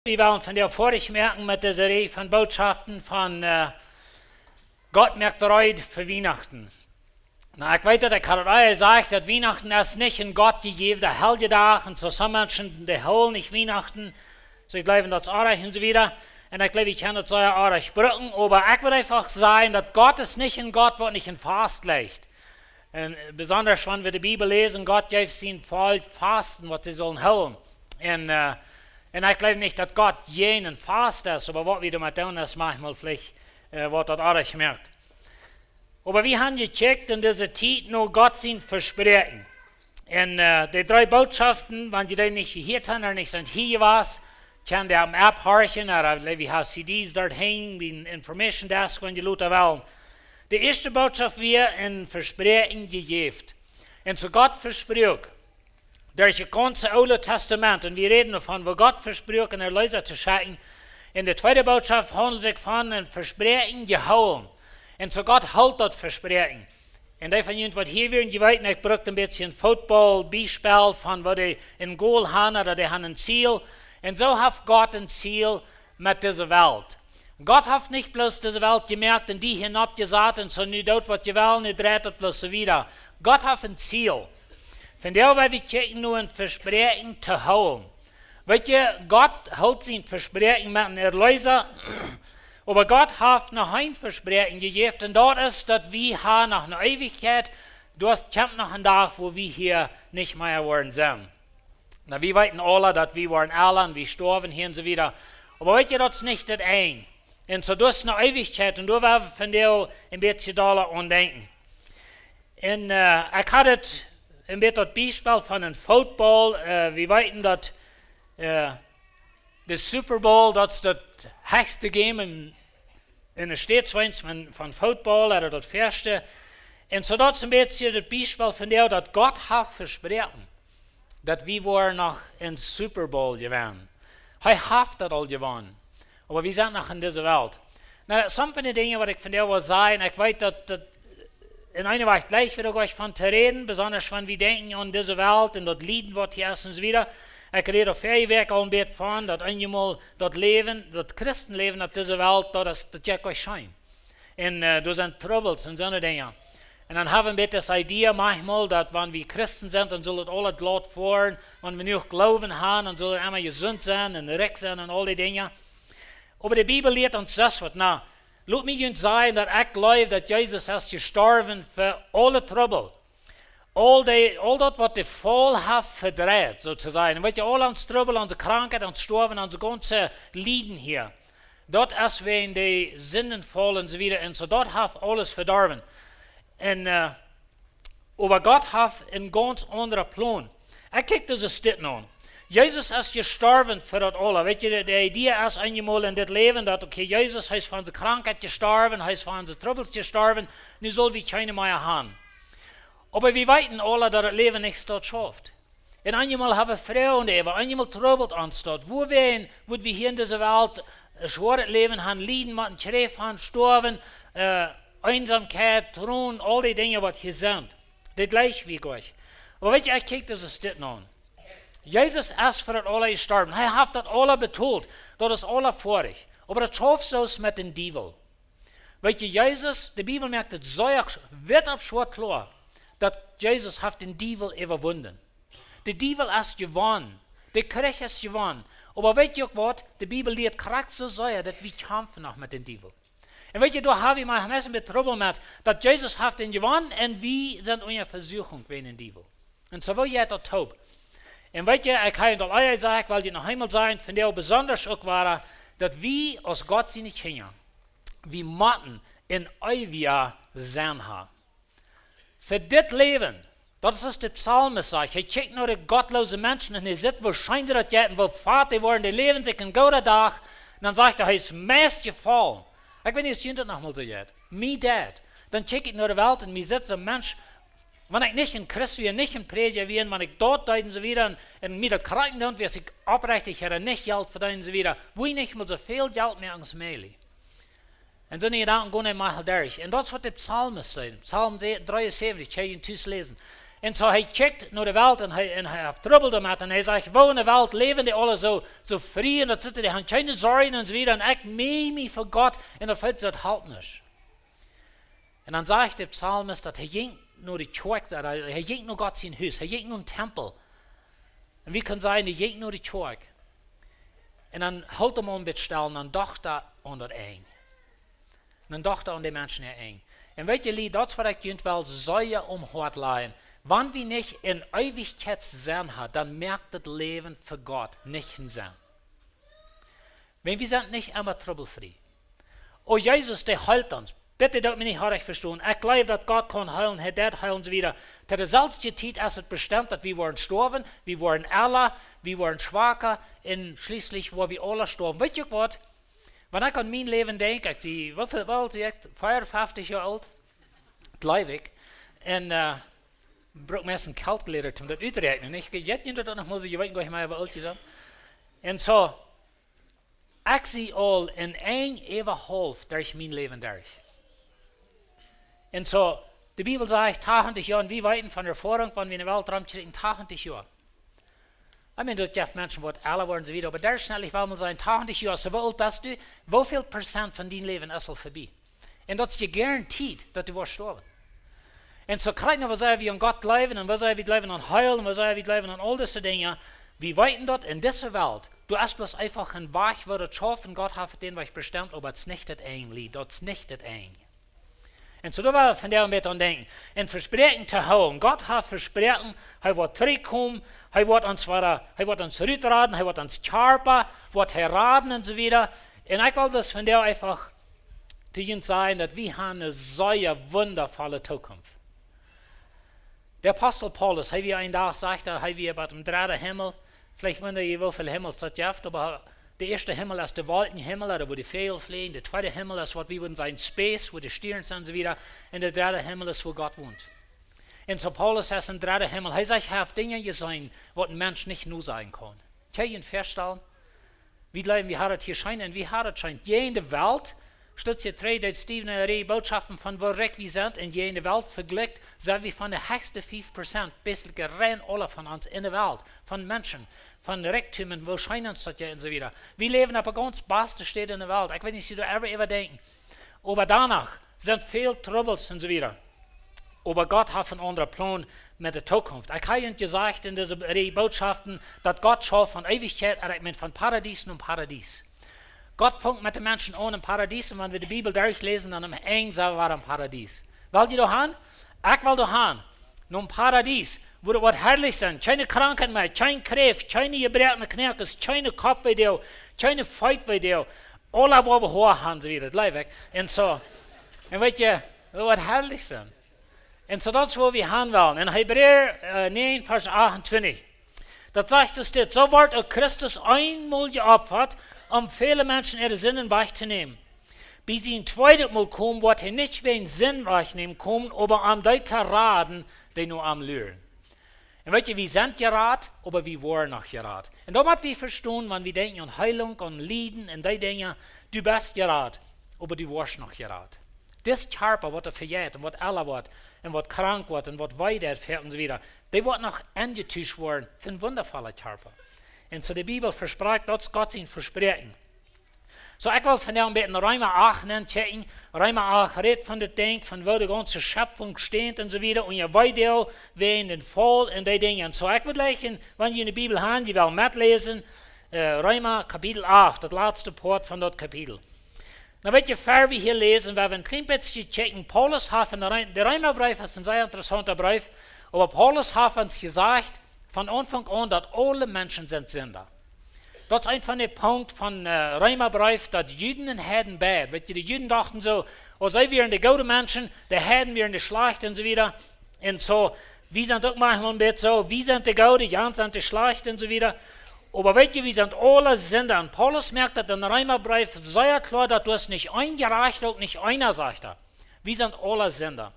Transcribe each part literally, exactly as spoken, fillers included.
Wie wellen vondoag foadich moaken met dise Rieej von Bootschoften von, äh, Gott moakt reed fa Wienachten. Na, ekj weet daut, ekj haud daut aul jesajcht, daut Wienachten es nich een Gott jejäwda Heljedach, un soo some Menschen, dee hoolen nich Wienachten, see jleewen daut es oajch un soo wieda. Un ekj jleew, ekj kaun daut sea oajch brucken, oba ekj well eefach sajen, daut Gott es nich een Gott, waut nich een Fast lajcht. Un besondasch wan wie de Bibel läsen, Gott jeef sien Volkj Fasten, waut see sullen hoolen. Un, äh, un ekj jleew nich, daut Gott jäajen een Fast es, oba waut wie doamet doonen, es maunchmol veleicht, äh, waut daut oajch moakt. Oba wie haben jekjikjt en dise Tiet no Gott sien Vespräakjen. Un, äh, de dree Bootschoften, wan jie dee nich jehieet haben, ooda nich sent hia jewast, kjenn jie aum App horchen, ooda wie haben C Ds doa hinjen, bie een Information Desk, wan jie lota wellen. De ieeschte Bootschoft wia een Vespräakjen jejäft. Un soo Gott vespruak, derch daut gaunze Oole Testament, un wie räden doavon, woo Gott vespruak, een Erleesa to schekjen. Un de tweede Bootschoft haundelt sikj von een Vespräakjen jehoolen. Un soo Gott helt daut Vespräakjen. Un dee von junt waut hia wieren, jie weeten, ekj bruck een bät een Football-Biespel von woo dee een Goal haben, ooda dee haben een Ziel. Un soo haft Gott een Ziel met dise Welt. Gott haft nich bloos dise Welt jemoakt un die hia nopp jesat un soo, nu doot waut jie wellen, nu dreit daut bloos soo wieda. Gott haft een Ziel. Vondoag well wie kjikjen no een Vespräakjen to hoolen. Weet jie, Gott helt sien Vespräakjen met een Erleesa, oba Gott haft noch een Vespräakjen jejäft, un daut es, daut wie haben noch eene Eewichkjeit, doa kjemt noch een Dach, wua wie hia nich mea woaren sennen. Na, wie weeten aule, daut wie woaren ella un wie stoawen hia un soo wieda. Oba weet jie, daut es nich daut Enj. Un soo, daut es eene Eewichkjeit, un doa well wie vondoag een bät dolla aun denkjen. Un, äh, ekj haud daut een bät daut Biespel von een Football. Äh, wie weeten daut, äh, de Super Bowl, daut es daut hechste Game en, en de States, weens von, von Football, ooda daut ieeschte. Un soo daut es een bät daut Biespel vondoag, daut Gott haft vesproaken, daut wie woaren noch een Super Bowl jewennen. Hee haft daut aul jewonnen. Oba wie sent noch en dise Welt. Na, some von de Dinja waut ekj vondoag well sajen, ekj weet daut, daut en eene Wajch leicht wada goot von to räden, besondasch wan wie denkjen aun dise Welt un daut Lieden waut hia es un soo wieda. Ekj räd aul väl Wäakj aul een bät von, daut eenjemol daut Läwen, daut Christenläwen opp dise Welt, daut es, daut jeit goot scheen. Un, äh, doa sent Trubbels un soone Dinja. Un dan hab wie een bät daut Idee maunchmol, daut wan wie Christen sent, dan saul daut aules glaut woaren. Wan wie jenuach Gloowen haben, dan saul daut emma jesunt sennen un rikj sennen un aul dee Dinja. Oba de Bibel lieet ons sest waut. Na, lot mie junt sajen, daut ekj jleew, daut Jesus es jestorwen fa aule Trubbel. Aul dee, aul daut waut de Faul haft vedreit, soo to sajen. Weet jie, aul ons Trubbel, onse Krankheit, ons Stoawen, onse gaunze Lieden hia. Daut es wäajen de Sindenfaul un soo wieda. Un soo, daut haft aules vedorwen. Un, äh, oba Gott haft een gaunz aundren Plon. Ekj kjikj daut soo dit no. Jesus es jestorwen fa daut aula. Weet jie, de, de Idee es eenjemol en dit Läwen, daut, okay, Jesus, hee es fa onse Krankheit jestorwen, hee es fa onse Trubbels jestorwen, nu saul wie kjeene mea haben. Oba wie weeten aule, daut daut Läwen nich daut schauft. Un eenjemol hab wie Froagen äwa, eenjemol trubbelt ons daut. Wuarom woa wie hia en dise Welt, äh, schwoaret Läwen haben, Lieden motten, Kjräft haben, stoawen, äh, Eensamkjeit, Tronen, aul dee Dinja waut hia sent. Dit jleich wie goot. Oba weet jie, ekj kjikj daut soo dit no. Jesus es fa daut aula jestorwen. Hee haft daut aula betolt. Daut es aula foadich. Oba daut schauft soo aus met dän Diewel. Weet jie, Jesus, de Bibel moakt et sea sch-, witt opp schwoat kloa, daut Jesus haft dän Diewel äwawunden. De Diewel es jewonnen. De Kjrich es jewonnen. Oba weet jie uk waut? De Bibel lieet krakjt soo sea, daut wie kjamfen noch met dän Diewel. Un weet jie, doa hab wie mau een bät Trubbel met, daut Jesus haft dän jewonnen un wie sent unja Vesuchunk wäajen dän Diewel. Un soo woa jie daut toop. Un weet jie, ekj hab daut aul jesajcht, ekj well daut noch eemol sajen, vondoag besondasch uk wada, daut wie aus Gott siene Kjinja, wie motten een eewjen Senn haben. Fa dit Läwen, daut es, aus de Psalmist sajcht, hee kjikjt no de gottloose Menschen un hee sitt, woo scheen daut jeit un woo fat dee woaren, dee läwen sikj een gooden Dach, un dan sajcht hee, hee es meist jefollen. Ekj weet nich, aus junt daut noch mol soo jeit. Mie daut. Dan kjikj ekj no de Welt un mie sitt soon Mensch, wan ekj nich een Christ wia, nich een Prädja wia, wan ekj daut deed un soo wieda, un, un mie daut krakjt dan, wia ekj oprechtich, ekj haud nich Jelt vedeent un soo wieda, wudd ekj nich mol soo väl Jelt moaken aus Meli. Un soone Jedanken gonen em Magen derch. Un daut es waut de Psalmist säd. Psalm se-, dreeunsäwentich, kjenn jie tus läsen. Un soo hee kjikjt no de Welt un hee, un hee haft Trubbel doamet. Un hee sajcht: "Woo enne Welt läwen dee aule soo, soo frie un daut sitten, dee han kjeene Sorjen un soo wieda. Un ekj meej mie fa Gott un daut felt soo, daut halpt nich." Un dan sajcht de Psalmist, daut hee jinkj no de Kjoakj, daut hee, hee jinkj no Gott sien Hus, hee jinkj no dän Tempel. Un wie kjennen sajen, hee jinkj no de Kjoakj. Un dan hilt hee mol een bät stell un dan docht hee aun daut Enj. Un dan docht hee aun de Menschen äa Enj. Un weet jie, Lied, daut es waut ekj junt well sea aum Hoat lajen. Wan wie nich een Eewichkjeitssinn haben, dan moakt daut Läwen fa Gott nich eenen Senn. Wan wie sent nich emma trubbelfrie. O, Jesus, dee heelt ons. Bitte doot mie nich horch vestonen. Ekj jleew, daut Gott kaun heelen, hee deit heelen, un soo wieda. To deeselwje Tiet es et bestemt, daut wie woaren stoawen, wie woaren ella, wie woaren schwaka un schlieslich woa wie aule stoawen. Weet jie uk waut? Wan ekj aun mien Läwen denkj, ekj sie, woo väl, woo oolt sie ekj? Veeaunfeftich Joa oolt, jleew ekj. Un, äh, bruck meist een calculator, om daut uttoräakjnen, nich? Jie weeten daut noch mol soo, jie weeten goanich mea, woo oolt jie sent. Un soo, ekj sie aul een Enj äwa haulf derch mien Läwen derch. Un soo, de Bibel sajcht, tachentich Joa, un wie weeten von Erfoarunk, wan wie enne Welt romkjikjen, tachentich Joa. I mean, daut jeft Menschen waut ella woaren, un soo wieda, oba doa schnell, ekj well mol sajen, tachentich Joa, soo, woo oolt best du? Woo väl Prozent von dien Läwen es aul verbie? Un daut es je guaranteed, daut du woascht stoawen. Un soo krakjt no woo sea wie aun Gott jleewen, un woo sea wie jleewen aun Heil, un woo sea wie jleewen aun aul dise Dinja, wie weeten daut en dise Welt, du hast bloos eefach een Wajch, woo daut schauft, un Gott haft dän Wajch bestemt, oba daut es nich daut Enj, Lied, daut es nich daut Enj. Un soo, doa woa wie vondoag een bät aun denkjen. Een Vespräakjen to hoolen. Gott haft vesproaken, hee woat trigjkomen, hee woat ons wada, hee woat ons rutraden, hee woat ons Kjarpa, woat hee raden un soo wieda. Un ekj well bloos vondoag eefach to junt sajen, daut wie haben eene sea wundavolle Tookunft. De Apostel Paulus, hee wia een Dach, sajcht hee, hee wia bie dän dredden Himmel. Veleicht wundren jie, woo väl Himmels daut jeft, oba de ieeschte Himmel es de Wolkjenhimmel, doa wua de Väajel fleajen. De tweede Himmel es waut wie wudden sajen Space, wua de Stierns sent un soo wieda. Un de dredde Himmel es, wua Gott wont. Un soo Paulus es em dredden Himmel. Hee sajcht, hee haft Dinja jeseenen, waut een Mensch nich nosajen kaun. Kjenn jie junt väastalen? Wie jleewen, wie haben et hia scheen un wie haben et scheen. Hia enne Welt, stootst du trigj, daut Steven enne Reaj Botschoften von woo rikj wie sent, un hia enne Welt vejlikjt, sent wie von de hechste fief Prozent, basically rein aule von ons enne Welt, von Menschen, von Rikjdom un woo scheen ons daut hia un soo wieda. Wie läwen opp de gaunz baste Städ enne Welt. Ekj weet nich, aus jie doa ever äwa denkjen. Oba doano sent väl Trubbels un soo wieda. Oba Gott haft een aundren Plon met de Tookunft. Ekj hab junt jesajcht enne dise Reaj Botschoften, daut Gott schauft von Eewichkjeit, un ekj meen von Paradies no Paradies. Gott funk met de Menschen aun em Paradies, un wan wie de Bibel derchläsen, dan aum Enj sent wie wada em Paradies. Well jie doa han? Ekj well doa han. No Paradies, wua daut woat harlich sennen. Kjeene Krankheit mea, kjeen Kjräft, kjeene jebroakne Knoakes, kjeene Koppweedoag, kjeene Feetweedoag. Aula woa wie Hoa han, soo wieda, daut jleew ekj. Un soo, un weet jie, daut woat harlich sennen. Un soo, daut es wua wie han wellen. En Hebräa, äh, näajen, Varsch achtuntwintich. Daut sajcht soo dit: "Soo wort uk Christus eemol jeopfat, om väle Menschen äare Sinden wajchtonämen. Bie sien tweedet Mol komen woat hee nich wäajen Sind wajchnämen komen, oba om dee to raden, dee no am luren." Un weet jie, wie sent jerat, oba wie woaren noch jerat. Un daut mott wie vestonen, wan wie denkjen aun Heilunk, aun Lieden un dee Dinja, du best jerat, oba du woascht noch jerat. Dis Kjarpa, waut doa vejeit un waut ella woat un waut krank woat un waut wee deit un soo wieda, dee woat noch enjetuscht woaren fa een wundavolla Kjarpa. Un soo de Bibel vesprakjt, daut es Gott sien Vespräakjen. Soo, ekj well vondoag een bät Reema acht nenkjikjen. Reema acht rät von daut Dinkj, von woo de gaunze Schepfunk steit un soo wieda, un jo, woo dee wäajen dän Faul un dee Dinja. Un soo, ekj well jlikj, wan jie de Bibel han, jie wellen metläsen, äh, Reema Kapitel acht, daut latste Poat von daut Kapitel. Nu weet jie, ver wie hia läsen, woa wie een kjlien bät kjikjen. Paulus haft en de Ree-, de Reemabreef es een sea interessaunta Breef, oba Paulus haft ons jesajcht, von Aunfank aun, daut aule Menschen sent Sinda. Daut es een von de Punkten von, äh, Reemabreef, daut Juden un Heiden beid. Weet jie, de Juden dochten soo, oh, see wieren de goode Menschen, de Heiden wieren de schlajchte un soo wieda. Un soo, wie sent uk maunchmol een bät soo, wie sent de goode, jant sent de schlajchte un soo wieda. Oba weet jie, wie sent aule Sinda. Un Paulus moakt daut en de Reemabreef sea kloa, daut doa es nich een jerajchta, uk nich eena, sajcht hee. Wie sent aule Sinda.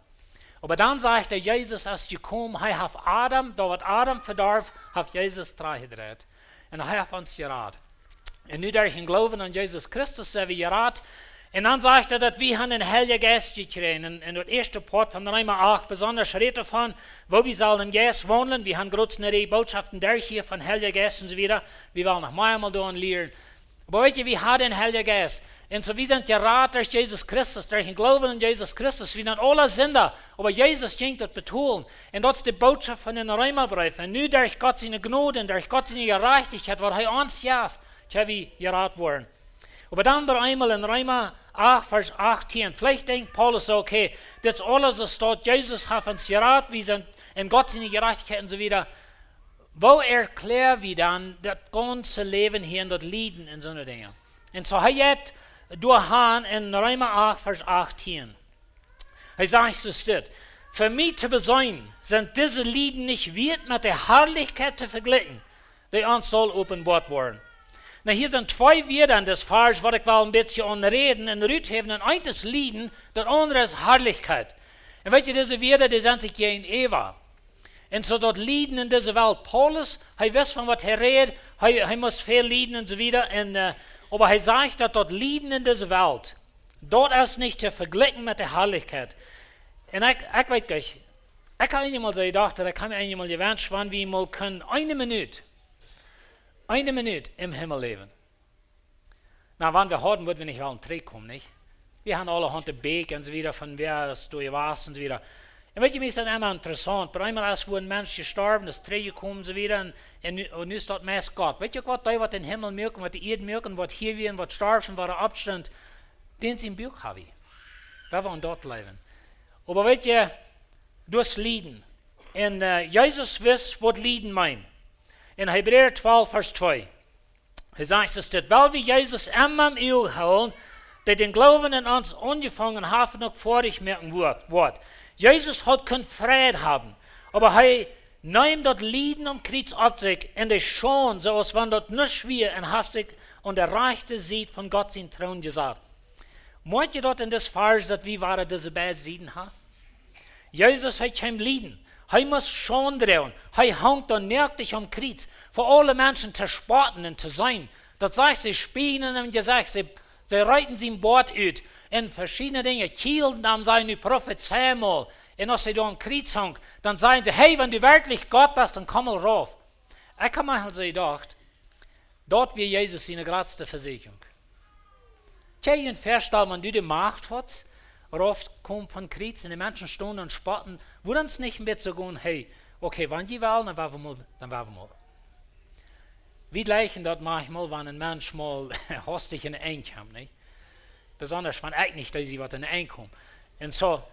Oba dan sajcht hee, Jesus es jekomen, hee haft Adam, daut waut Adam vedorf, haft Jesus trigjjedreit. Un hee haft ons jerat. Un nu derch dän Gloowen aun Jesus Christus sent wie jerat. Un dan sajcht hee daut wie haben een Heilja Jeist jekjräajen. Un, un daut ieeschte Poat von Reema acht besonda rät doavon, woo wie sellen em Jeist waundlen. Wie haben groots ne Reaj Bootschoften derch hia von Heilja Jeist un soo wieda. Wie wellen noch mea mol doaraun lieren. Oba weet jie, wie haben een Heilja Jeist. Un soo, wie sent jerat derch Jesus Christus, derch dän Gloowen aun Jesus Christus. Wie sent aule Sinda, oba Jesus jinkj daut betolen. Un daut es de Bootschoft von dän Reemabreef. Un nu derch Gott siene Jnod un derch Gott siene Jerajchtichkjeit, waut hee ons jeft, kjenn wie jerat woaren. Oba dan bie eemol en Reema acht, Varsch achtieen. Veleicht denkjt Paulus soo, okay, dit es aules, daut steit, Jesus haft ons jerat, wie sent en Gott siene Jerajchtichkjeit un soo wieda. Woo erkjläa wie dan daut gaunze Läwen hia un daut Lieden un soone Dinja? Un soo hee jeit doa han en Reema acht, Varsch achtieen. Hee sajcht soo dit: Fa mie to beseenen sent dise Lieden nich wieet met de Harlichkjeit to vejlikjen, dee ons saul openboat woaren. Nu, hia sent twee Wieed en dit Varsch, waut ekj well een bät aunräden un ruthäwen. Un eent es Lieden, daut aundre es Harlichkjeit. Un weet jie, dise Wieed, dee sent sikj jäajenäwa. Un soo daut Lieden en dise Welt. Paulus, hee wist von waut hee räd, hee, hee must väl lieden un soo wieda. Un, äh, oba hee sajcht daut daut Lieden en dise Welt, daut es nich to vejlikjen met de Harlichkjeit. Un ekj, ekj weet nich, ekj hab eemol soo jedocht, daut ekj hab mie eemol jewenscht, wan wie mol kunnen eene Minut, eene Minut em Himmel läwen. Nu, wan wie hauden, wudden wie nich wellen trigjkomen, nich? Wie haben aule Haunt de Bäkj un soo wieda, von wäa es doa jewast un soo wieda. Un weet jie, mie es daut emma interessaunt. Bie eemol es wua een Mensch jestorwen, es trigjjekomen un soo wieda. Un, un nu, un nu es daut meist Gott. Weet jie uk waut, dee waut em Himmel muak un waut de Ieed muak un waut hia wia un waut storf un waut oppstunt, dän sien Buak hab wie. Wie wellen daut läwen. Oba weet jie, daut Lieden. Un, äh, Jesus wist waut Lieden meent. En Hebräa twalf, Varsch twee. Hee sajcht, es dit: Wiels wie Jesus emma em Uag hoolen, dee dän Gloowen en ons aunjefongen haft un uk foadich moaken woat, woat. Jesus haud kunt Fräd haben, oba hee neem daut Lieden aum Kjriez opp sikj un de Schaund, soo aus wan daut nuscht wia, un haft sikj aun de rajchte Sied von Gott sien Troon jesat. Moakj jie daut en dit Varsch, daut wie woaren dise beid Sieden haben? Jesus, hee kjeem lieden. Hee must Schaund droagen. Hee hunk doa noakt aum Kjriez. Fa aule Menschen to spotten un to seenen. Daut sajcht, see spieejen am em Jesecht. See, see reeten sien Boat ut. Un veschiedne Dinja. Kjielden am, säden: "Nu profezei mol." Un aus hee doa aum Kjriez hunk, dan säden see: "Hey, wan du werkjlich Gott best, dan komm mol rauf." Ekj hab mie aul soo jedocht, daut wia Jesus siene jratste Vesieekjunk. Kjenn jie junt väastalen, wan du de Macht haudst, rauf to komen vom Kjriez un de Menschen stonen un spotten, wudd ons nich een bät soo gonen: "Hey, okay, wan jie wellen, dan woa wie mol, dan woa wie mol." Wie jlikjen daut maunchmol, wan een Mensch mol hastich aun de Enj kjemt, nä? Besonda wan ekj nich dee sie, waut aun de Enj kjemt. Un soo,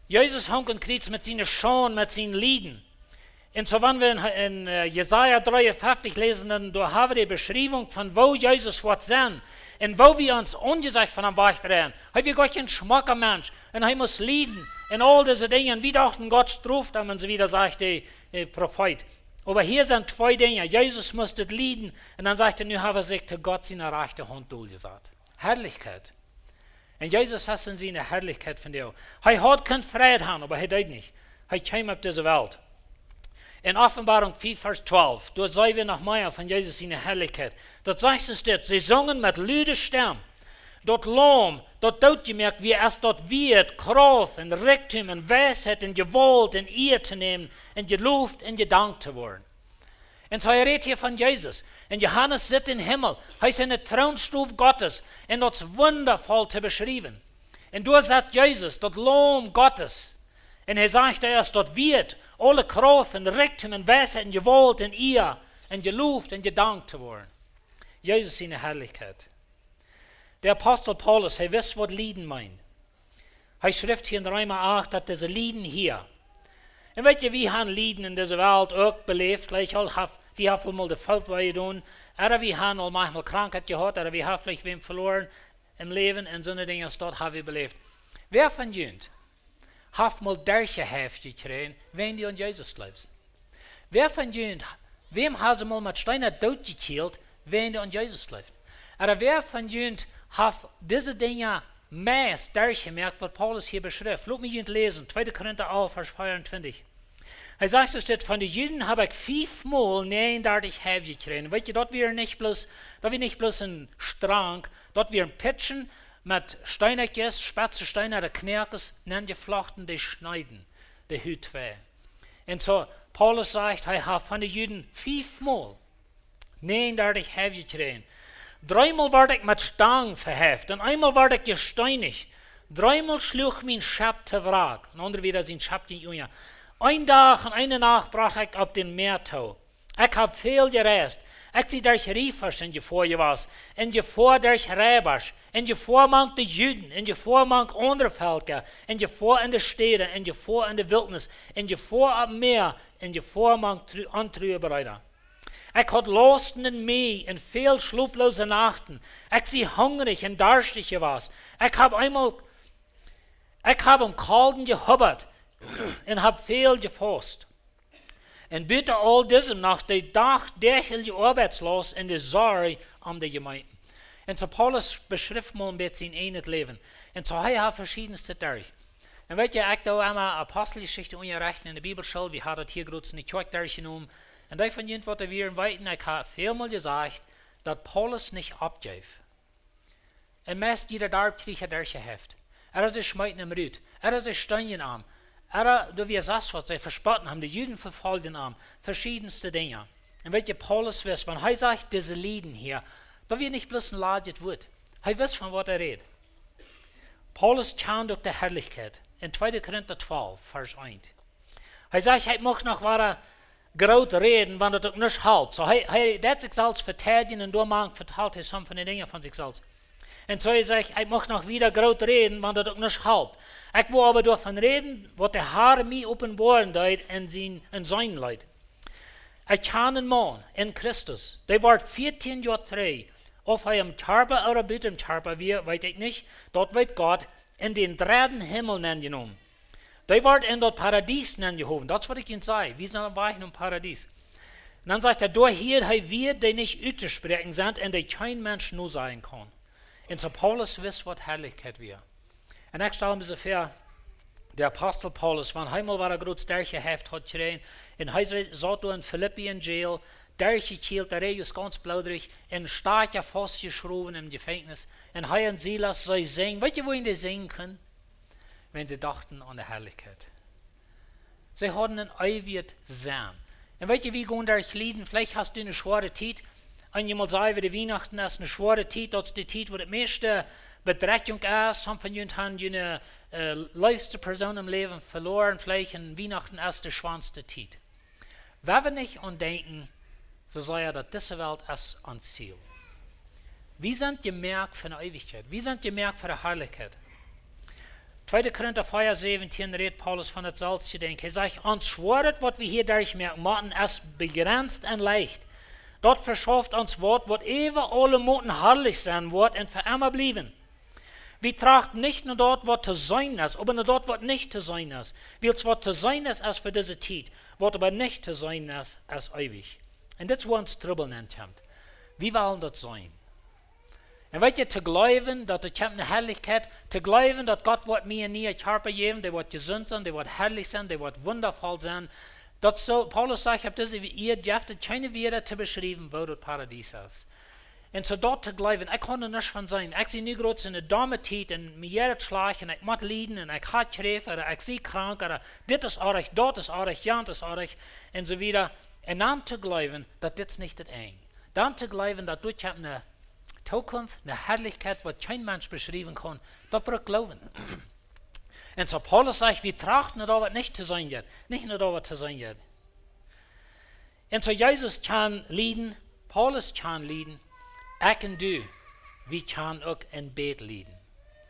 Jesus hunk aum Kjriez met siene Schaund, met sien Lieden. Un soo, wan wie en, en, äh, Jesaja dreeunfeftich läsen, dan doa hab wie de Beschriewunk von woo Jesus woat sennen un woo wie ons Aunjesecht von am wajchdreien. Hee wia goa kjeen schmocka Mensch un hee must lieden un aul dise Dinja. Un wie dochten, Gott stroft am un soo wieda, sajcht de, äh, Profeet. Oba hia sent twee Dinja. Jesus must daut lieden un dan sajcht hee, nu haft hee sikj to Gott siene rajchte Haunt doljesat. Harlichkjeit. Un Jesus es en siene Harlichkjeit vondoag. Hee haud kunt Fräd haben, oba hee deed nich. Hee kjeem opp dise Welt. En Openboarunk fief, Varsch twalf, doa seenen wie noch mea von Jesus siene Harlichkjeit. Daut sajcht soo dit: See sungen met lude Stemm: "Daut Laum, daut dootjemoakt wia, es daut wieet, Krauft un Rikjdom un Weisheit un Jewault un Iea to nämen un jeloft un jedankt to woaren." Un soo, hee rät hia von Jesus. Un Johanes sitt em Himmel. Hee es en de Troonstow Gottes. Un daut es wundavoll to beschriewen. Un doa sitt Jesus, daut Laum Gottes. Un hee sajcht, hee es daut wieet, aule Krauft un Rikjdom un Weisheit un Jewault un Iea un jeloft un jedankt to woaren. Jesus siene Harlichkjeit. De Apostel Paulus, hee wist, waut Lieden meent. Hee schrift hia en Reema acht, daut dise Lieden hia. Un weet jie, wie haben Lieden en dise Welt uk beläft. Veleicht aul haft, dee haft mol de Foot wee jedonen. Ooda wie haben aul maunchmol Krankheit jehaut. Ooda wie haben veleicht wäm veloaren em Läwen. Un soone Dinja, daut hab wie beläft. Wäa von junt haft mol derchjehäft jekjräajen, wäajen du aun Jesus jleefst? Wäa von junt, wäm haben see mol met Steena dootjekjielt, wäajen dee aun Jesus jleeft? Ooda wäa von junt haft dise Dinja meist derchjemoakt, waut Paulus hia beschrift? Lot mie junt läsen, tweede Korinta alf, Varsch veeauntwintich. Hee sajcht, es dit: "Von de Juden hab ekj fiefmol näajendartich Häw jekjräajen." Weet jie, daut wia nich bloos, daut wia nich bloos een Strank, daut wia een Pitschen, met Steenakjes, spetze Steena, de Knoakes nenjeflochten, dee schneeden de Hut twei. Un soo, Paulus sajcht, hee haft von de Juden fiefmol näajenendartich Heff jekjräajen. Dreemol wort ekj met Stangen veheft un eenmol wort ekj jesteenicht. Dreemol schluach mien Schepp to Wrack. Un aundre wada sien Schepp jinkj unja. Een Dach un eene Nacht brocht ekj opp daut Mäa too. Ekj hab väl jereist. Ekj sie derch Riefasch en Jefoa jewast, en Jefoa derch Reibasch, en Jefoa mank de Juden, en Jefoa mank aundre Velkja, en Jefoa en de Städen, en Jefoa en de Wiltnis, en Jefoa oppem Mäa, en Jefoa mank tru-, ontrue Breeda. Ekj haud Lausten un Mea un väl schloplose Nachten. Ekj sie hungrich un darschtich jewast. Ekj hab eemol, ekj hab em Kolden jehubbat un hab väl jefaust. Un buta aul disem noch de dachdäachliche Oabeitslast un de Sorj om de Jemeent. Un soo Paulus beschrift mol een bät sien ieejnet Läwen. Un soo hee haft veschiednet derch. Un weet jie, ekj doo emma Aposteljeschicht unjarechten en de Bibelschool, wie hauden daut hia groots en de Kjoakj derchjenomen. Un dee von junt waut doa wieren weeten, ekj hab väl mol jesajcht, daut Paulus nich oppjeef. Un meist jieda Darp kjrieech hee derchjeheft. Ea see schmeeten am rut, ea see stunjen am, ea doa wia sest waut, see vespotten am, de Juden vefoljden am, veschiedne Dinja. Un weet jie, Paulus wist, wan hee sajcht, dise Lieden hia, daut wia nich bloos een ladjet Wuat. Hee wist, von waut hee räd. Paulus kjand uk de Harlichkjeit en tweede Korinta twalf, Varsch eent. Hee sajcht, hee mucht noch wada groot räden, wan daut uk nuscht halpt. Soo, hee, hee deit sikj selfst veteidjen un doamank vetalt hee some von de Dinja von sikj selfst. Un soo hee sajcht, hee mucht noch wada groot räden, wan daut uk nuscht halpt. Ekj well oba doavon räden, waut de Har mie openboaren deed en sien, en sien Leet. Ekj kjan een Maun en Christus, dee wort vieetieen Joa trigj, auf hee em Kjarpa ooda buten Kjarpa wia, weet ekj nich, daut weet Gott, en dän dredden Himmel nenjenomen. Dee wort en daut Paradies nenjehowen. Daut es waut ekj junt säd. Wie sent oppem Wajch nom Paradies. Un dan sajcht hee, doa hieed hee Wieed, dee nich uttospräakjen sent un dee kjeen Mensch nosajen kaun. Un soo Paulus wist, waut Harlichkjeit wia. Un ekj stal mie soo väa, de Apostel Paulus, wan hee mol wada groots derchjeheft haud jekjräajen, un hee sa-, saut doa en Filippi en Jail, derchjekjielt, de Räajels gaunz bloodrich, un Stakja faustjeschrowen em Jefenkjnis, un hee un Silas, see sinjen, weet jie, wuarom dee sinjen kunnen? Wiels see dochten aun de Harlichkjeit. See hauden een eewjet Sennen. Un weet jie, wie gonen derch Lieden, veleicht hast du eene schwoare Tiet. Eenjemol saj wie, de Wienachten es eene schwoare Tiet, daut es de Tiet, wua de mieeschte Bedrekjunk es. Some von junt haben june, äh, leefste Persoon em Läwen veloaren, veleicht en Wienachten es de schwoaste Tiet. Wan wie nich aun denkjen, soo saj hee, daut dise Welt es ons Ziel. Wie sent jemoakt fa de Eewichkjeit. Wie sent jemoakt fa de Harlichkjeit. Tweede Korinta vea säwentieen rät Paulus von daut selfst Jedenkj. Hee sajcht, ons Schwoaret, waut wie hia derchmoaken motten, es bejrenst un leicht. Daut veschauft ons waut, waut äwa aule Moten harlich sennen woat un fa emma bliewen. Wie trachten nich no daut, waut to seenen es, oba no daut, waut nich to seenen es. Wiels waut to seenen es, es fa dise Tiet. Waut oba nich to seenen es, es eewich. Un dit es, wua ons Trubbel nenkjemt. Wie wellen daut seenen. Un weet jie, to jleewen, daut doa kjemt eene Harlichkjeit, to jleewen, daut Gott woat mie een nieen Kjarpa jäwen, dee woat jesunt sennen, dee woat harlich sennen, dee woat wundavoll sennen. Daut soo, Paulus sajcht, opp dise Ieed jeft et kjeene Wieed to beschriewen, woo daut Paradies es. Un soo daut to jleewen, ekj kaun doa nuscht von seenen. Ekj sie nu groots en eene domme Tiet un mie jeit et schlajcht un ekj mott lieden un ekj hab Kjräft, ooda ekj sie krank, ooda dit es oajch, daut es oajch, jant es oajch, un soo wieda. Un dan to jleewen, daut dit es nich daut Enj. Dan to jleewen, daut doa kjemt eene Tookunft, eene Harlichkjeit, waut kjeen Mensch beschriewen kaun, daut brukt Gloowen. Un soo Paulus sajcht, wie trachten no daut, waut nich to seenen jeit, nich no daut, waut to seenen jeit. Un soo Jesus kaun lieden, Paulus kaun lieden, ekj un du, wie kjennen uk en bät lieden.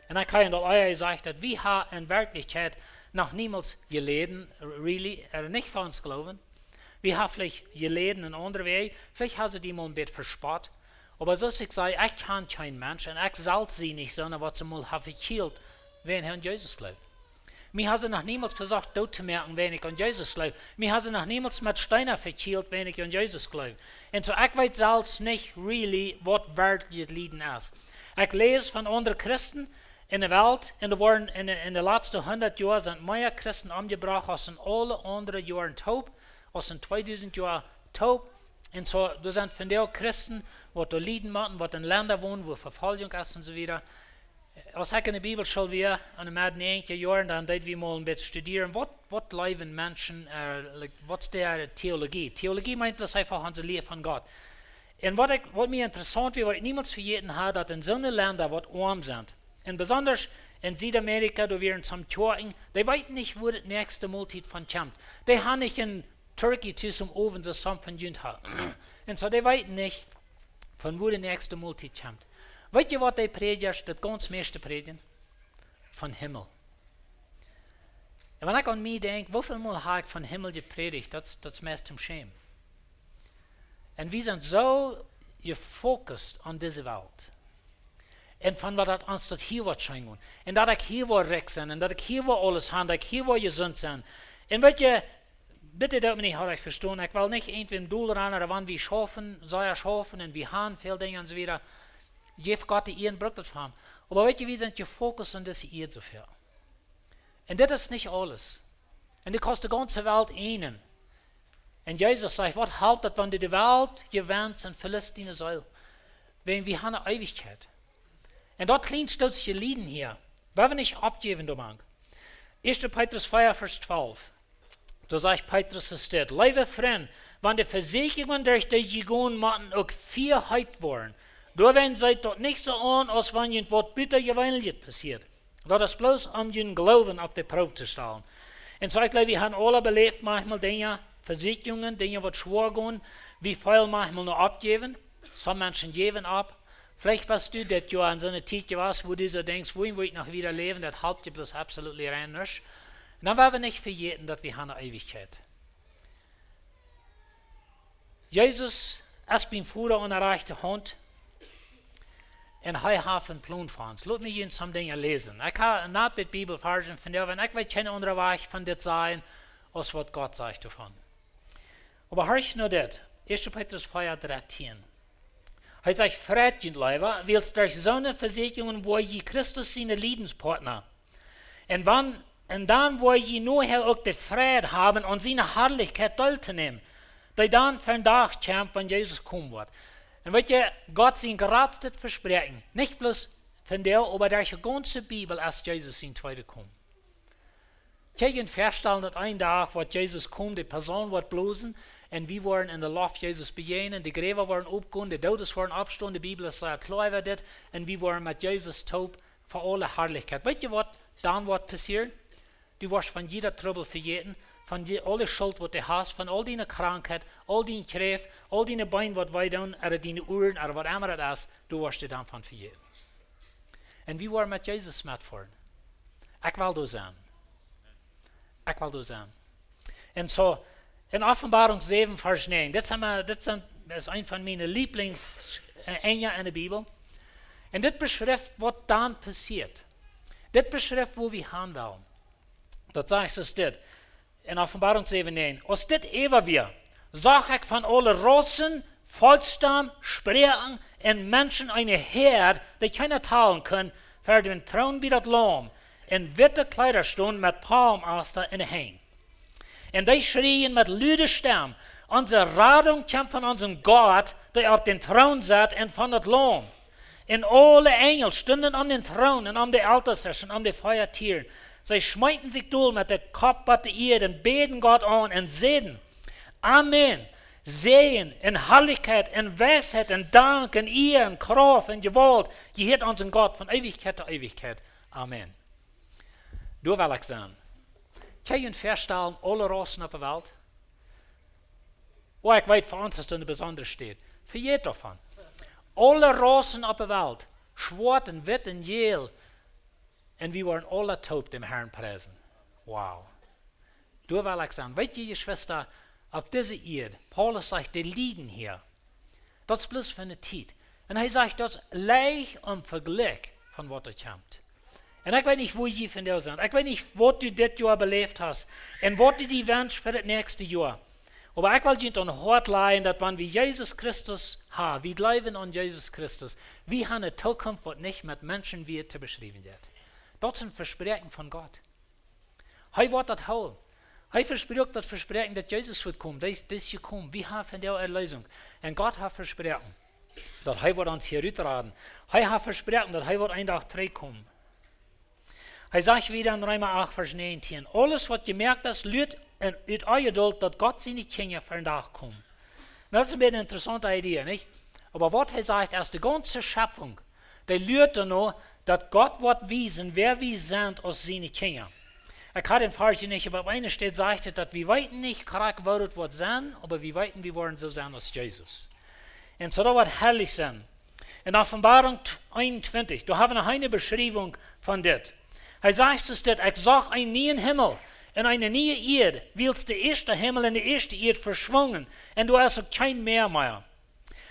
Un ekj hab daut ea jesajcht, daut wie haben en Werkjlichkjeit noch niemols jeläden, really, äh, nich fa ons Gloowen. Wie haben veleicht jeläden en aundre Wäaj, veleicht haben see die mol en bät vespott. Oba soo aus ekj säd, ekj kaun kjeen Mensch un ekj sell sie nich soone, waut see mol haben vekjielt, wan hee aun Jesus jleeft. Mie haben see noch niemols vesocht doot to moaken, wan ekj aun Jesus jleef. Mie haben see noch niemols met Steena vekjielt, wan ekj aun Jesus jleef. Un soo, ekj weet selfst nich really, waut werkjlich Lieden es. Ekj läs von aundre Christen en de Welt, un doa woaren en de, en de latste hundat Joa sent mea Christen omjebrocht aus en aule aundre Joaren toop, aus en tweedusent Joa toop. Un soo, doa sent vondoag Christen, waut doa lieden motten, waut en Lenda wonen, wua Vefoljunk es un soo wieda. Aus ekj enne Bibelschool wia, aun de Med näajentichta Joaren, dan deed wie mol een bät studieren, waut, waut jleewen Menschen, äh, like, waut es äare Theologie? Theologie meent bloos eefach onse Lia von Gott. Un waut ekj, waut mie interessaunt wia, waut ekj niemols vejäten haud, daut en soone Lenda, waut oam sent, un besonda en Südamerika, doa wieren some Kjoakjen, dee weeten nich, wua de näakjste Moltiet von kjemt. Dee han nich een Turkey tus om Owent, soo aus some von junt han. Un soo, dee weeten nich, von wua de näakjste Moltiet kjemt. Weet jie, waut dee Prädjasch daut gaunz mieeschte prädjen? Von Himmel. Un wan ekj aun mie denkj, woo väl mol hab ekj von Himmel jeprädicht, daut, daut es meist toom schämen. Un wie sent soo jefokust aun dise Welt. Un von waut daut ons daut hia woat scheen gonen. Un daut ekj hia woa rikj sennen. Un daut ekj hia woa aules haben. Daut ekj hia woa jesunt sennen. Un weet jie, bitte doot mie nich orrajcht vestonen. Ekj well nich irjentwäm dol ranen, ooda wan wie schaufen, sea schaufen un wie han väl Dinja un soo wieda. Jeff Gott de Ea, bruck daut fa am. Oba weet jie, wie sent jefokust aun dise Ea soo väl. Un dit es nich aules. Un du kaust de gaunze Welt eenen. Un Jesus sajcht, waut halpt daut, wan du de Welt jewenst un veliest diene Seel? Wäajen wie han ne Eewichkjeit. Un daut kjlien Stootje Lieden hia, woa wie nich oppjäwen doamank. Ieeschte Petrus vea, Varsch twalf. Doa sajcht Petrus es dit: Leewe Frind, wan de Vesäakjungen, derch dee jie gonen motten, uk fia heet woaren, doawäajen seet daut nich soo aun, aus wan junt waut butajeweenlichet passieet. Daut es bloos, om jun Gloowen opp de Proow to stalen. Un soo, ekj jleew, wie han aula beläft, maunchmol Dinja, Vesäakjungen, Dinja, waut schwoa gonen. Wie feelen maunchmol no oppjäwen. Some Menschen jäwen opp. Veleicht best du dit Joa en soone Tiet jewast, wua du soo denkjst, woo, woo ekj noch wieda läwen, daut halpt die bloos absolutely rein nuscht. Un dan woa wie nich vejäten, daut wie han ne Eewichkjeit. Jesus es biem Voda aun de rajchte Haunt. Un hee haft een Plon fa ons. Lot mie junt some Dinja läsen. Ekj hab een bät Bibelvarsch von doa, wan ekj weet kjeen aundren Wajch von dit sajen, aus waut Gott sajcht doavon. Oba horch no dit. Ieeschte Petrus vea, dartieen. Hee sajcht: Freit junt leewa, wiels derch soone Vesäakjungen woa jie Christus siene Liedenspartna. Un wan, un dan woa jie nohäa uk de Freid haben, aun siene Harlichkjeit deeltonämen, dee dan vondoag kjemt, wan Jesus komen woat. Un weet jie, Gott sien jratstet Vespräakjen, nich bloos vondoag, oba derch de gaunze Bibel, es Jesus sien tweeda Komen. Kjenn jie junt väastalen, daut een Dach woat Jesus komen, de Posaun woat blosen, un wie woaren en de Loft Jesus bejäajnen, de Jräwa woaren oppgonen, de Doodes woaren oppstonen, de Bibel es sea kloa äwa dit, un wie woaren met Jesus toop fa aule Harlichkjeit. Weet jie, waut dan woat passieren? Du woascht von jieda Trubbel vejäten, von jie-, aule Schult, waut du hast, von aul diene Krankheit, aul dien Kjräft, aul diene Been, waut wee doonen, ooda diene Uaren, ooda waut emma daut es, du woascht die dan von vejäten. Un wie woaren met Jesus metfoaren. Ekj well doa sennen. Ekj well doa sennen. Un soo, en Openboarunk säwen, Varsch näajen, dit es, dit es een, es een von miene Lieblings, äh, Enja en de Bibel. Un dit beschrift, waut dan passieet. Dit beschrift, wua wie han wellen. Daut sajcht es dit, en Openboarunk säwen näajen: Aus dit äwa wia, sach ekj von aule Raussen, Volkjstam, Sproaken un Menschen eene Häad, dee kjeena talen kunn, ver dän Troon bie daut Laum, un witte Kjleeda stonen met Palmasta en de Henj. Un dee schrieejen met lude Stemm: Onse Radunk kjemt von onsen Gott, dee opp dän Troon sett, un von daut Laum. Un aule Enjel stunden om dän Troon un om de Eltestasch un om de vea Tieren. See schmeeten sikj dol met de Kopp opp de Ieed un bäden Gott aun un säden: Amen. Säajen un Harlichkjeit un Weisheit un Dank un Ea un Krauft un Jewault jehieet onsen Gott von Eewichkjeit to Eewichkjeit. Amen. Doa well ekj sennen. Kjenn jie junt väastalen, aule Raussen opp de Welt? Oh, ekj weet, fa ons es daut eene besondre Städ. Vejät doavon. Aule Raussen opp de Welt, schwoat un witt un jäl, un wie woaren aule toop dän Harn priesen. Wow. Doa well ekj sennen. Weet jie, Jeschwista, opp dise Ieed, Paulus sajcht, dee Lieden hia, daut es bloos fa eene Tiet. Un hee sajcht, daut es leicht em Vejlikj von waut doa kjemt. Un ekj weet nich, wua jie vondoag sent. Ekj weet nich, waut du dit Joa beläft hast un waut du die wenschst fa daut näakjste Joa. Oba ekj well junt aum Hoat lajen, daut wan wie Jesus Christus haben, wie jleewen aun Jesus Christus, wie haben eene Tookunft, waut nich met Menschenwieed to beschriewen jeit. Daut es een Vespräakjen von Gott. Hee woat daut hoolen. Hee vesprakjt daut Vespräakjen, daut Jesus woat komen. Dee, dee es jekomen. Wie haben vondoag Erlösung. Un Gott haft vesproaken, daut hee woat ons hia rutraden. Hee haft vesproaken, daut hee woat een Dach trigjkomen. Hee sajcht wieda en Reema acht, Varsch näajentieen: Aules waut jemoakt es, luat en, ut Onjeduld, daut Gott siene Kjinja vondoag komen. Nu, daut es een bät eene interessaunte Idee, nich? Oba waut hee sajcht, es de gaunze Schepfunk, dee luat doano, daut Gott woat wiesen, wäa wie sent aus siene Kjinja. Ekj hab dän Varsch nich, oba opp eene Städ sajcht et, daut wie weeten nich krakjt, woo daut woat sennen, oba wie weeten, wie woaren soo sennen aus Jesus. Un soo, daut woat harlich sennen. En Openboarunk eenuntwintich, doa hab wie noch eene Beschriewunk von dit. Hee sajcht soo dit: Ekj sach eenen nieen Himmel un eene niee Ieed, wiels de ieeschte Himmel un de ieeschte Ieed veschwungen, un doa es uk kjeen Mäa mea.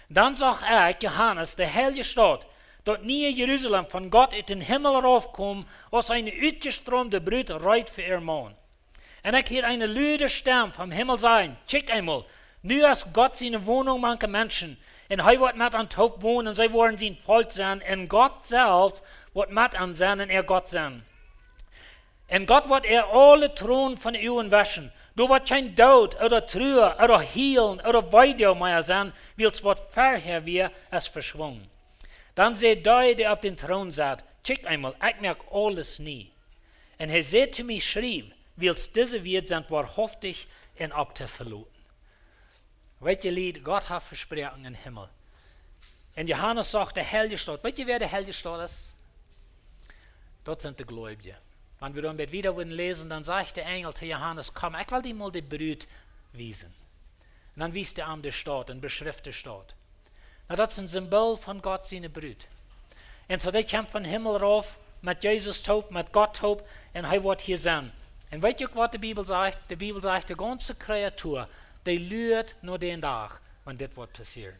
Dan sach ekj, Johanes, de heilje Staut, daut niee Jerusalem, von Gott ut dän Himmel raufkomen, aus eene utjestroomde Brut, reed fa äaren Maun. Un ekj hieed eene lude Stemm vom Himmel sajen: Kjikjt eemol, nu es Gott siene Wonunk mank de Menschen, un hee woat met an toop wonen, un see woaren sien Volkj sennen, un Gott selfst woat met an sennen un äa Gott sennen. Un Gott woat äa aule Tronen von de Uagen wauschen. Doa woat kjeen Doot ooda Trua ooda Hielen ooda Weedoag mea sennen, wiels waut verhäa wia, es veschwungen. Dan säd dee, dee opp dän Troon saut: Kjikjt eemol, ekj moak aules nie. Un hee säd to mie: Schriew, wiels dise Wieed sent woarhauftich un opp to veloten. Weet jie, Lied, Gott haft vesproaken een Himmel. Un Johanes sach de heilje Staut. Weet jie, wäa de heilje Staut es? Daut sent de Gleubje. Wan wie dan wieda wudden läsen, dan sajcht de Enjel to Johanes: Komm, ekj well die mol de Brut wiesen. Un dan wiest hee am de Staut, eene beschrifte Staut. Nu, daut es een Simbool von Gott siene Brut. Un soo, dee kjemt vom Himmel rauf, met Jesus toop, met Gott toop, un hee woat hia sennen. Un weet jie uk, waut de Bibel sajcht? De Bibel sajcht, de gaunze Kreatua, dee luat no dän Dach, wan dit woat passieren.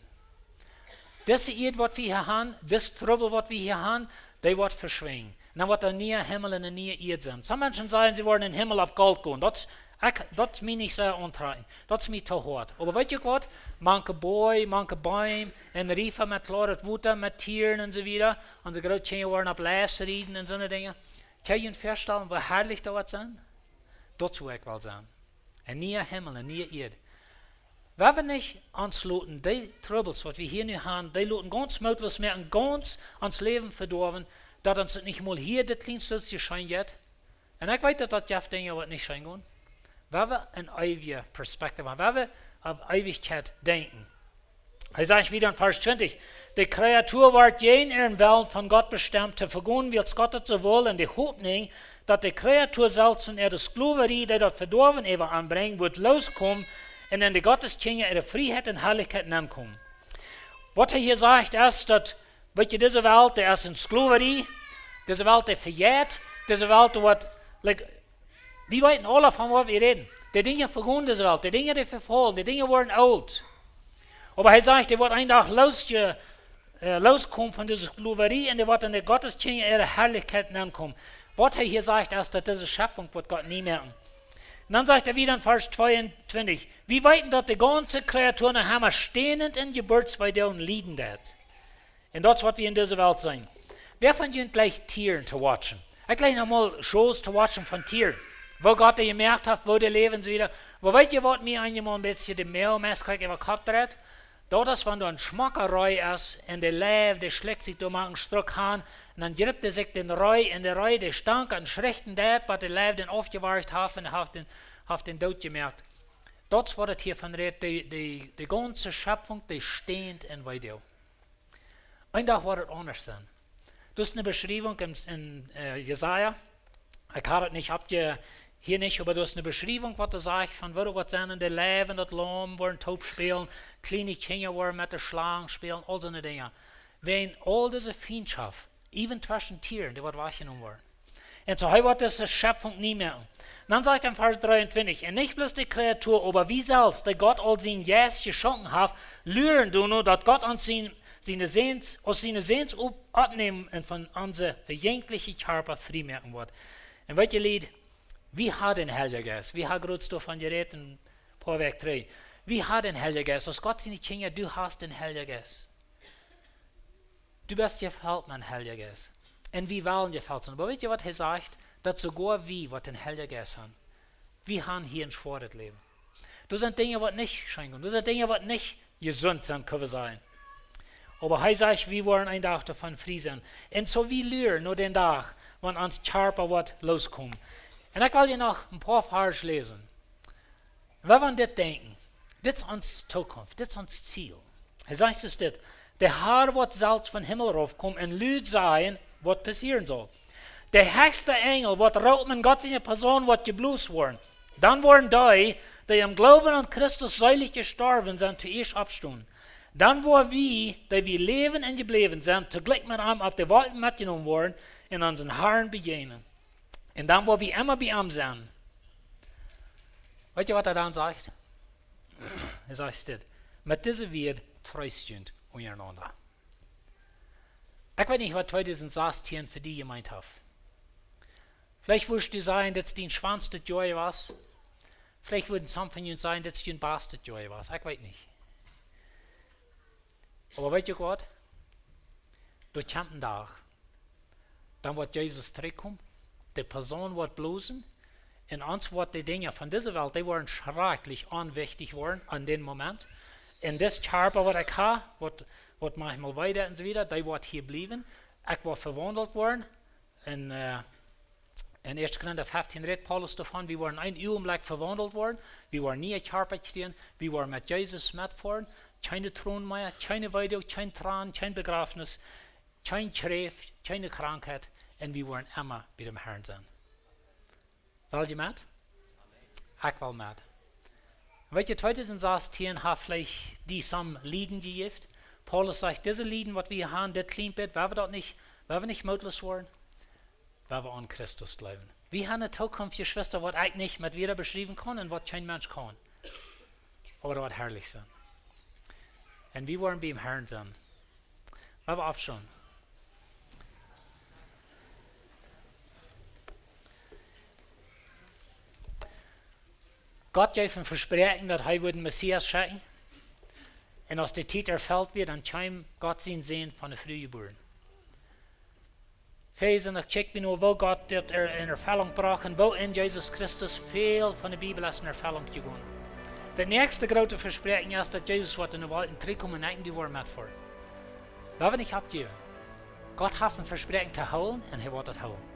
Dise Ieed, waut wie hia haben, dis Trubbel, waut wie hia haben, dee woat veschwinjen. Un dan woat een niea Himmel un eene niee Ieed sennen. Some Menschen sajen, see woaren em Himmel opp Golt gonen. Daut, ekj, daut es mie nich soo auntrakjent. Daut es mie too hoat. Oba weet jie uk waut? Mank de Boaj, mank de Beem, un Riefa met kloaret Wota, met Tieren un soo wieda. Onse Grootkjinja woaren opp Leis rieden un soone Dinja. Kjenn jie junt väastalen, woo harlich daut woat sennen? Daut es woo ekj well sennen. Een niea Himmel, eene niee Ieed. Wan wie nich ons loten, dee Trubbels, waut wie hia nu haben, dee loten gaunz mootloos moaken, gaunz ons Läwen vedoawen, daut ons daut nich mol hia dit kjlien Stootje scheen jeit. Un ekj weet, daut daut jeft Dinja, waut nich scheen gonen. Wan wie eene eewje Perspektiew haben, wan wie opp Eewichkjeit denkjen. Hee sajcht wieda en Varsch twintich: De Kreatua woat jäajen äaren Wellen von Gott bestemt to vegonen, wiels Gott daut soo well, en de Hopninj, daut de Kreatua selfst von äare Sklowarie, dee daut Vedoawen äwa an brinjt, woat loskomen un en de Gottes Kjinja äare Frieheit un Harlichkjeit nenkomen. Waut hee hia sajcht, es daut, weet jie, dise Welt, dee es en Sklowarie, dise Welt, dee vejeit, dise Welt, dee woat, like, wie weeten aula, von waut wie räden. De Dinja vegonen, dise Welt, de Dinja, dee vefaulen, de Dinja woaren oolt. Oba hee sajcht, dee woat een Dach loos, äh, looskomen von dise Sklowarie un dee woat en de Gottes Kjinja äare Harlichkjeit nenkomen. Waut hee hia sajcht, es, daut dise Schepfunk woat Gott nie moaken. Un dan sajcht hee wieda en Varsch tweeuntwintich: Wie weeten, daut de gaunze Kreatua noch emma stenent un Jeburtsweedoag lieden deit. Un daut es, waut wie en dise Welt seenen. Wäa von junt jlikjt Tieren to watchen? Ekj jlikj noch mol Shows to watchen von Tieren. Woo Gott dee jemoakt haft, woo dee läwen un soo wieda. Oba weet jie, waut mie eemol een bät de Moag meist krakjt äwa Kopp dreit? Daut es, wan doa een schmocka Ree es un de Leew, dee schlikjt sikj doa mank een Struck han, un dan jript dee sikj dän Ree, un de Ree, dee stank un schricht un deit, bat de Leew dän aufjewarcht haft un haft dän, haft dän doot jemoakt. Daut es, waut et hia von rät, de, de, de gaunze Schepfunk, dee stenent en Weedoag. Een Dach woat et aundasch sennen. Daut es eene Beschriewunk en, en, äh, Jesaja. Ekj hab et nich opp de, hia nich, oba daut es eene Beschriewunk, waut doa sajcht, von woo daut woat sennen, de Leew un daut Laum woaren toop spälen, kjliene Kjinja woaren met de Schlang spälen, aul soone Dinja. Wäajen aul dise Fientschoft, even tweschen Tieren, dee woat wajchjenomen woaren. Un soo, hee woat dise Schepfunk nie moaken. Dan sajcht hee en Varsch dreeuntwintich: Un nich bloos de Kreatua, oba wie selfst, dee Gott aul sienen Jeist jeschonken haft, luaren doano, daut Gott ons sien, siene Säns, aus siene Säns opp-, oppnämen un von onse vejenkjliche Kjarpa frie moaken woat. Un weet jie, Lied, wie haben dän Heiljen Jeist. Wie haben krakjt doavon jerät een poa Wäakj trigj. Wie haben dän Heiljen Jeist. Aus Gott siene Kjinja, du hast dän Heiljen Jeist. Du best jefelt met dän Heiljen Jeist. Un wie wellen jefelt sennen. Oba weet jie, waut hee sajcht? Daut soogoa wie, waut dän Heiljen Jeist haben, wie haben hia een schwoaret Läwen. Doa sent Dinja, waut nich scheen gonen. Doa sent Dinja, waut nich jesunt sent, kjenn wie sajen. Oba hee sajcht, wie woaren een Dach doavon frie sennen. Un soo wie luren no dän Dach, wan ons Kjarpa woat loskomen. Un ekj well hia noch een poa Varsch läsen. Wan wie aun dit denkjen, dit es onse Zukunft, dit es ons Ziel. Hee sajcht es dit: De Har woat selfst vom Himmel raufkomen un lud sajen, waut passieren saul. De hechste Enjel woat roopen un Gott siene Posaun woat jeblost woaren. Dan woaren dee, dee em Gloowen aun Christus seelich jestorwen sent, toieescht oppstonen. Dan woa wie, dee wie läwen un jebläwen sent, toojlikj met am opp de Wolkjen metjenomen woaren un onsen Harn bejäajnen. Un dan woa wie emma bie am sennen. Weetst du, waut hee dan sajcht? Hee sajcht dit: Met dise Wieed treest junt unjarenaunda. Ekj weet nich, waut tweedusent sastieen fa die jemeent haft. Veleicht wurscht du sajen, daut es dien schwoastet Joa wia. Veleicht wudden some von junt sajen, daut es dien bastet Joa wia. Ekj weet nich. Oba weetst du waut? Doa kjemt een Dach, dan woat Jesus trigjkomen, de Posaun woat blosen, un ons woaren de Dinja von dise Welt, dee woaren schrakjlich onwichtich woaren aun dän Moment. Un dis Kjarpa, waut ekj hab, waut, waut maunchmol wee deit un soo wieda, dee woat hia bliewen. Ekj woa vewaundelt woaren. Un, äh, en Ieeschte Korinta feftieen rät Paulus doavon, wie woaren een Uagenblekj vewaundelt woaren, wie woaren niee Kjarpa kjrieen, wie woaren met Jesus metfoaren, kjeene Tronen mea, kjeene Weedoag, kjeen Tran, kjeen Bejrafnis, kjeen Kjräft, kjeene Krankheit, un wie woaren emma bie däm Harn sennen. Well jie met? Ekj well met. Weetst du, tweedusent sastieen haft veleicht die some Lieden jejäft. Paulus sajcht, dise Lieden, waut wie hia haben, dit kjlien bät, woa wie daut nich, woa wie nich mootloos woaren, woa wie aun Christus jleewen. Wie haben eene Zukunft, Jeschwista, waut ekj nich met Wieed beschriewen kaun un waut kjeen Mensch kaun. Oba daut woat harlich sennen. Un wie woaren biem Harn sennen. Woa wie oppstonen. Gott jeef een Vespräakjen, daut hee wudd een Messias schekjen. Un aus de Tiet erfelt wia, dan kjeem Gott sien Sän von de Fru jebuaren. Väl sent daut, kjikj wie nu, woo Gott dit er-, en Erfellunk brocht un woo en Jesus Christus väl von de Bibel es en Erfellunk jegonen. Daut näakjste groote Vespräakjen es, daut Jesus woat en de Wolkjen trigjkomen un ekj un du woaren metfoaren. Woa wie nich oppjäwen. Gott haft een Vespräakjen to hoolen un hee woat daut hoolen.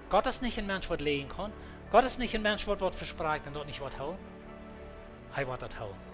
Gott es nich een Mensch, waut läajen kaun. Gott es nich een Mensch, waut, waut vesprakjt un daut nich woat hoolen. Hee woat daut hoolen.